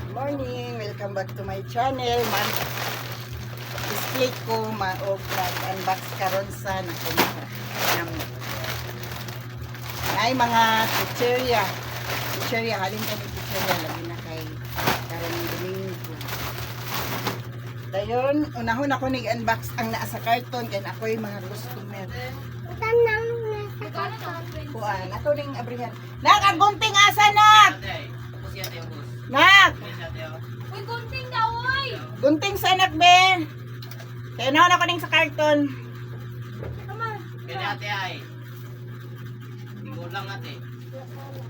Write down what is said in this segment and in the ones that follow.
Morning! Welcome back to my channel. Man, display ko maog unbox karon sa nakuha. Namo. Ay mga chicheria. Chicheria halin kami chicheria lagi na kay karon Domingo. Dayon, unahon ako nag-unbox ang naa sa karton kay na ako'y mga customer. Utang nang nasa karton. Kuan, ato ning abrihan. Nak, ang gunting asa nak? Nak, Uy, gunting daw, oy! Gunting sa anak be. Kaya unahon ako ning sa karton. Tama. Kaya ate ay. Tigulang ate.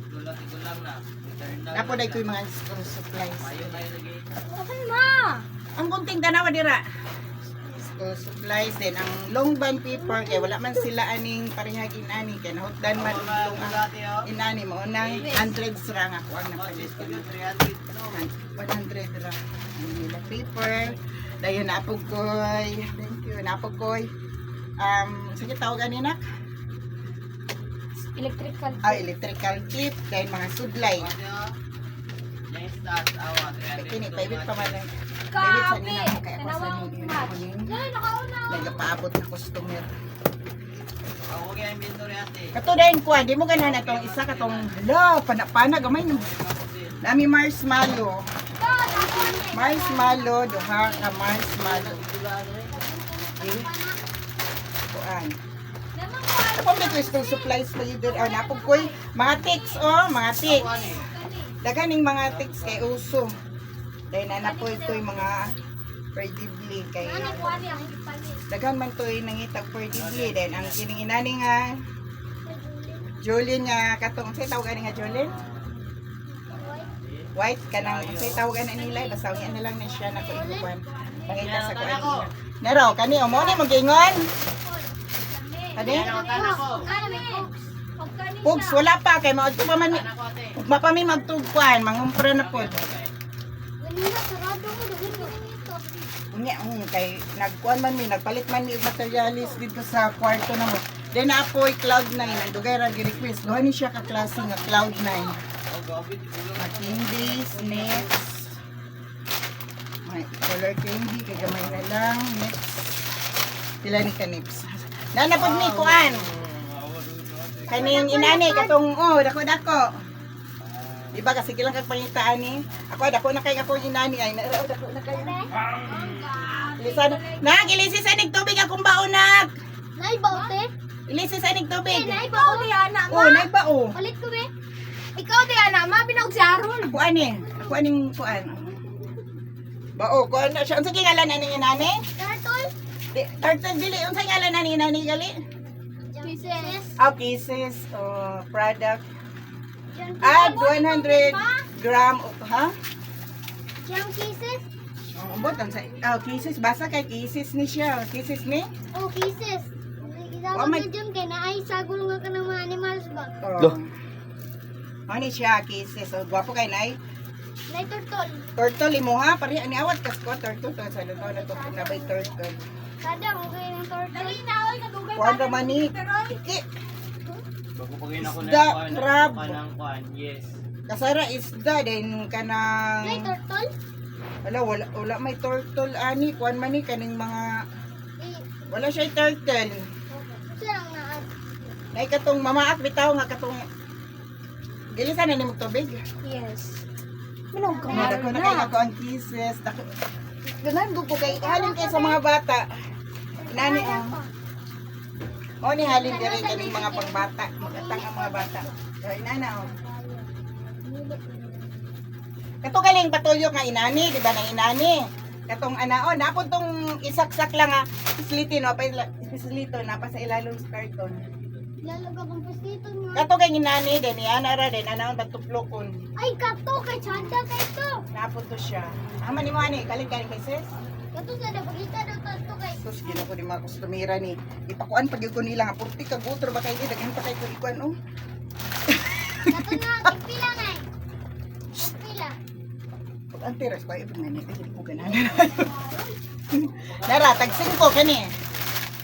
Tigulang, tigulang na. Return na. Napo dai ko'y mga school supplies. Mayo tayo lagi. Asan ma? Ang gunting tanawa dira. School supplies din ang long band paper kay wala man sila aning parehag inani kay nahutdan man og long ang Ate oh. inani mo nang 100 ra nga ako ang napalit. 300 no. 100 ra ang nila paper. Dayon napog koy. Thank you. Napog koy. Sige tawag ani nak? Electrical. Ah, electrical tape dahil mga sudlay. Ate oh. Next start awa 300. Kini paibit pa man. Paibit sa Kape! nila kay ako sa Tanawang nila. match. Ay, nakauna. Nagapaabot na customer. Ako kaya inventory ate. Kato dayon kuan, di mo ganahan atong isa katong hala, pana-pana gamay no. Nami marshmallow. Marshmallow, duha ka marshmallow. Okay. Kuan. Tapos may crystal supplies pa yun doon. Oh, napog koy mga ticks oh, mga ticks. Daghan ning mga ticks kay uso. Dahil nanapoy koy mga perdibli kay Ano, kuha niya, ang ipalit. daghan man to'y nangitag perdibli. Then ang kining inani nga Jolene nga katong say tawag ani nga Jolene? White kanang say tawag ani nila basta unya na lang na siya nako ikuan. Pangita sa kuan. Nero kani o mo ni mo giingon? Kani? Pugs wala pa kay maadto pa man Anak ko ate. ugma pa mi magtugkuan mangumpra na pod. Ganina, sarado mo. Dugin ko ito. Unya kay nagkuan man mi nagpalit man mi og materialis dito sa kwarto namo. Then apoy Cloud9 ang dugay ra gi-request. Duha ni siya ka klase nga Cloud9. Oh, gabi tigulang. Mga candies, next. May color candy, kay gamay na lang. Next. Pila ni kanips. Nanapod ni kuan. Kaning inani katong oh dako dako. Di ba kasi gilang kag pangitaan ni? Ako dako na kay ako inani ay na dako na kay. Ilisan. Nag ilisi sa nig tubig akong baon nag. Nay, baote? Ilisi sa nig tubig. Nay, Ikaw baote? di, ana, ma. Oh, nay ba oh. Palit ko, be. Ikaw di, ana, ma. Binaog si Aaron. Ako ani. Ako aning kuan. Bao, kuan na siya. Unsa kay ngalan ani inani? Turtle? Di, turtle dili unsa ngalan ani inani gali? Kisses. Ah, kisses, oh, product. Add 100 gram of, ha? Jam kisses? Oh, umbot ang sa, ah, kisses, basa kay kisses ni siya. Kisses ni? Oh, kisses. Oh, Isawag my- na dyan kay naay sagol nga ka ng mga animals ba? Oh. Ano siya, kisses. Oh, gwapo kay nay. Nay, turtle. Turtle imo ha, pare ani awat kas ko turtle to sa luto na to nabay turtle. Kada mo kayo ng turtle. Dali na, oy. Kadugay Kuan ra man ni. Iki, Bago pa kayo ako na Isda, kuan. crab. Kanang kuan. Yes. Kasara isda din Nay, kanang turtle? wala wala wala may turtle ani kuan man ni kaning mga Eh, wala siya turtle. siya lang naa. Nay katong mamaak bitaw nga katong gilisan na nimo tubig. Yes. Binaog ka Nga dako na kay ako ang kisses. Dako. Ganan ko kay halin kay sa mga bata. Inani ang Mo ni halin diri kaning mga pangbata, magatang ang mga bata. So, inana oh. Kato galing patuyok nga inani, di ba nang inani? Katong anaon, napon tong isaksak lang ah. Islitin no, pa islito na pa sa ilalong sa karton. Lalo ka kung pustito nga. Kato kay inani din ana ra din anaon patuplokon. Ay, kato kay Chanda kay to. Napon to siya. Ama ni mo ani, kalit kay sis. Kato sa napagita daw to kay. Sus, gina ko ni mga kustomera ni. Ipakuan pag ko nila nga purti ka gutro ba kay ni daghan pa kay ko ikuan oh. Kato na, pila na. Pila. Pag ang teras pa ibig nga ni kay ko ganahan. Nara tag 5 kani.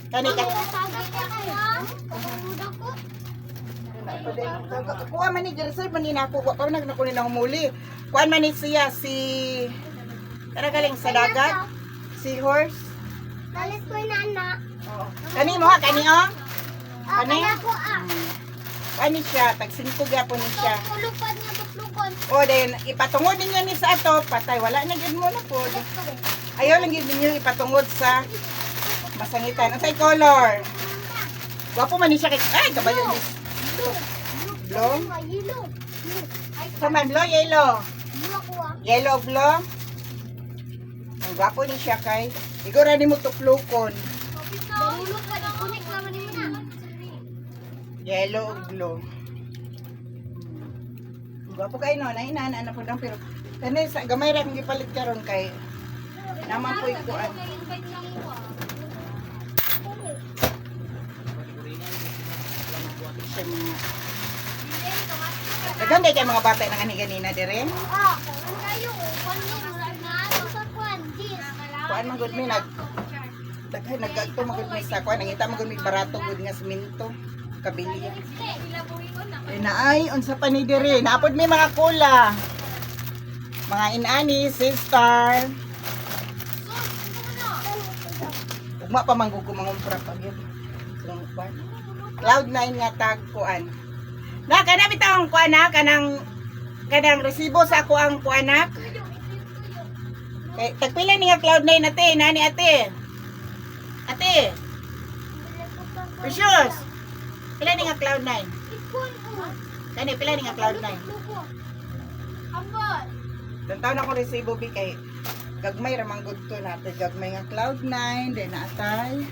Kani ka Ang sabi ka kay. Kamuda ko. Kuha man ni reserve man ni nako, wa pa man nako ni nahumuli. Kuan man ni siya si Tara galing sa dagat, si horse. Palit ko na na. Oo. Kani mo ha, kani oh. Ah, Kani? kaya ko ah. Kani siya, tag 5 gyapon ni siya. So, ulupad nga tuplukon. O then ipatungod ninyo ni sa ato, patay wala na gyud mo na pod. Palit ko eh. Ayaw lang gyud ninyo ipatungod sa masangitan. Unsay color? Gwapo man ni siya kay ay kabayo ni. Blue. Blue? Blue. Yellow. Blue. Ay, Sa man blue, yellow. blue ako ah. Yellow blue. Ang gwapo ni siya kay igora nimo tuplokon. Ulupad, ikunik naman nimo na. Yellow ug blue. Ang gwapo kay no, nainana na pud ang pero kani sa gamay ra akong gipalit karon kay naman po'y kuan. Siya mga Daghan kay mga bata nang ani ganina dire. Ah, ang kayo, kwan ni, murag na ato sa kwan, gis. Kuan man gud mi nag daghan nagagto man gud mi sa kuan nangita man gud mi barato gud nga semento kabili. Eh, naay unsa pa ni dire naapod mi mga kula. Mga inani, sister. Ugma pa man gud ko mangumpra pa gyud. Kung kuan. Cloud 9 nga tag kuan. Na kana bitaw ang kuan na kanang kanang resibo sa ako ang kuan na. Kay tagpila ni nga Cloud 9 ate, nani ate. Ate, Precious. Pila ni nga Cloud 9? Ikon ko. Kani pila ni nga Cloud 9? Ambot. Tantaw na akong resibo bi kay gagmay ra man gud to natin gagmay nga Cloud 9 then naatay.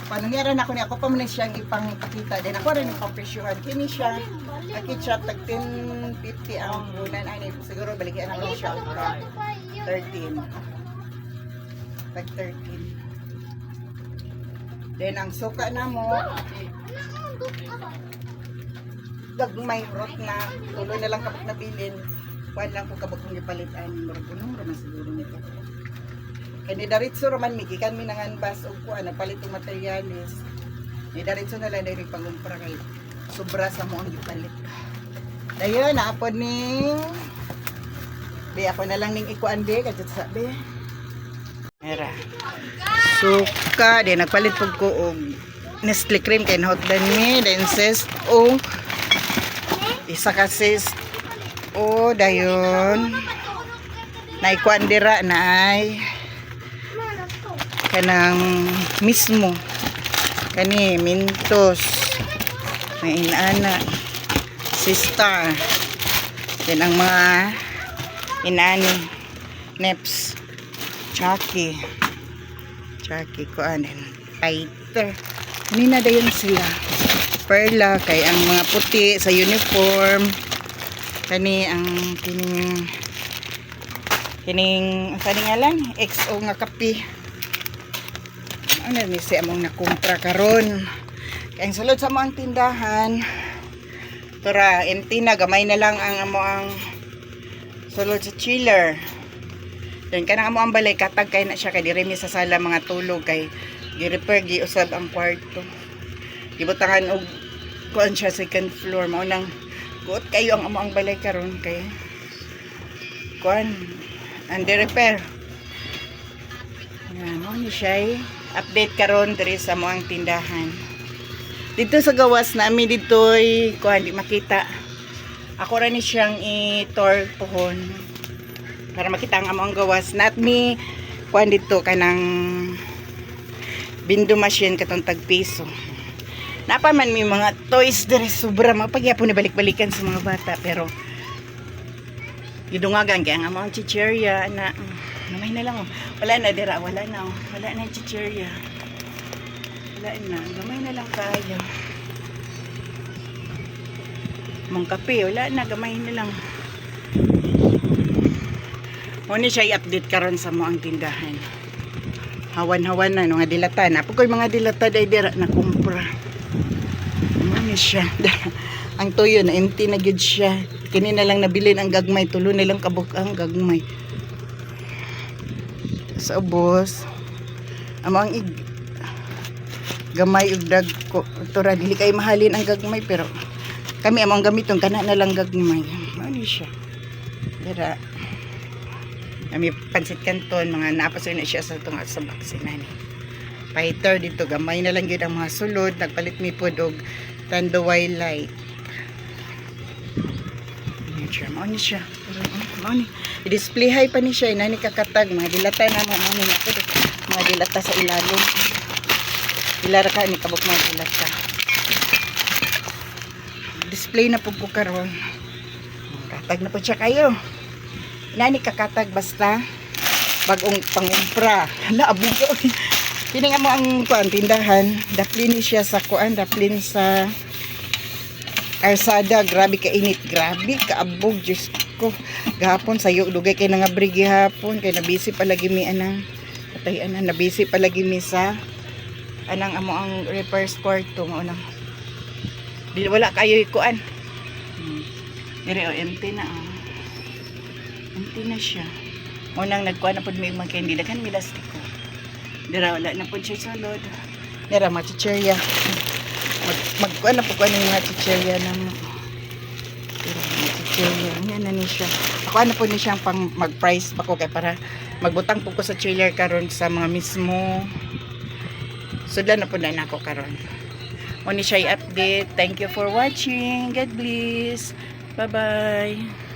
Panangyaran ako ni ako pa man siyang ipangpakita then ako rin ipang presyuhan kini siya. Akit siya tag 10.50 ang bunan ani siguro baligyan ako siya og tag 13. Tag 13. Then ang suka na mo gagmay rot na tuloy na lang kapag nabilin kuan lang ko kabag kong gipalit ani murag unong ra man siguro nito kay ni diretso ra man mi gikan mi nangan bus og kuan nagpalit og materyales ni diretso na lang diri pangumpra kay sobra sa mo ang gipalit dayon naapod ning be ako na lang ning ikuan be kadto sa be. Mera suka di nagpalit pud ko og Nestle cream kay nahotdan mi then sis o isa ka sis o dayon naikuan dira na ay kanang mismo kani Mintos may inana sister then ang mga inani neps Chucky Chucky kuan and fighter kanina dayon sila Perla kay ang mga puti sa uniform kani ang kining kining ang sa ngalan XO nga kape ano ni siya among nakumpra karon kay ang sulod sa among tindahan tura empty na gamay na lang ang amo ang sulod sa chiller. Then kanang amo ang balay katag kay na siya kay diri mi sa sala mga tulog kay gi-repair giusab ang kwarto. Gibutangan og kuan siya second floor mao nang guot kayo ang amo ang balay karon kay kuan under repair. Yan, mo ni siya eh. Update karon diri sa amo ang tindahan. Dito sa gawas nami dito ay kuan di makita. Ako ra ni siyang i-tour pohon para makita ang among gawas. Not me kuan dito kanang bindo machine katong tag piso. Napa man may mga toys diri sobra mapagyapon ni balik-balikan sa mga bata pero gidungagan kay ang among chichirya na namay na lang oh. Wala na dira, wala na oh. Wala na yung chichirya. Wala na, gamay na lang kayo. Mong kape, wala na, gamay na lang. Mo ni siya i-update karon sa mo ang tindahan. Hawan-hawan na mga dilata na. Pag mga dilata day dira na kumpra. Mo ni siya. Ang tuyo na empty na gyud siya. Kini na lang nabilin ang gagmay, tulo na lang kabuk ang gagmay. Sa ubos. Amo ang ig gamay ug dagko. Tura dili kay mahalin ang gagmay pero Kami among gamiton kana na lang gagmay. Mao ni siya. Dira. Kami pansit canton, mga napasoy na siya sa tunga sa box nani. Fighter dito gamay na lang gyud ang mga sulod, nagpalit mi pod og Tanduay Light. Ayan siya, mao ni siya. Pero, mao ni. I-display hay pa ni siya, inani kakatag, mga dilata na mo, mao ni na pod, mga dilata sa ilalom. Ilara ka ni kabuk mga dilata. Display na pud ko karon. Katag na po siya kayo. Inani kakatag basta bagong pangumpra. Hala, abog ko. Kini nga mo ang kuan tindahan, daplin ni siya sa kuan, daplin sa Arsada, grabe ka init, grabe kaabog, Diyos ko. Gahapon sayo dugay kay nga brigi hapon kay nabisi palagi mi anang patay ana, nabisi palagi mi sa anang amo ang repairs kwarto mao nang di wala kayo kuan. Dire oh, empty na oh. Empty na siya. Mo nang nagkuan na pud mi og mga candy, daghan mi lastiko. Dira wala na pud siya sulod. Dira mga chichirya. Magkuan na pud ko aning mga chichirya na mo. Dira mga chichirya. Yan na ni siya. Ako ano po ni siyang pang mag-price pa ko kay para magbutang po ko sa chiller karon sa mga mismo. Sudlan na po na nako karon. Mo ni siya i-update. Thank you for watching. God bless. Bye-bye.